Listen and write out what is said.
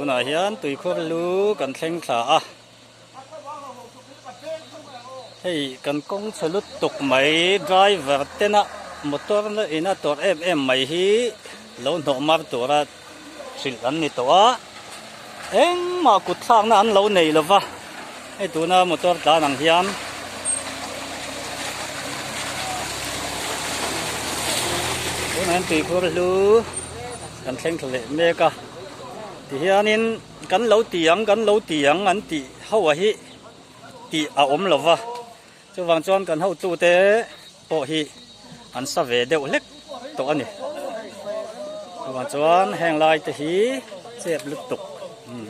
Tunah hian tuikhur lu kan thleng thla a, hei kan kawng chhe lutuk mai driver tena motor na ina tawrh em em mai hi lo hnawh mar tura hrilh an ni tawh a, engmah kut thlakna an lo nei lo va, hei tuna motor tlan ang hian. Tunah hian tuikhur hlu kan thleng thla leh mek a tihianin kan lo ti ang kan lo ti ang an tih ho a hi tih a awm lo va chuvang chuan kan hotute pawh hi an sa ve deuh hlek tawh a ni chuvang chuan heng lai te hi chep lutuk umm.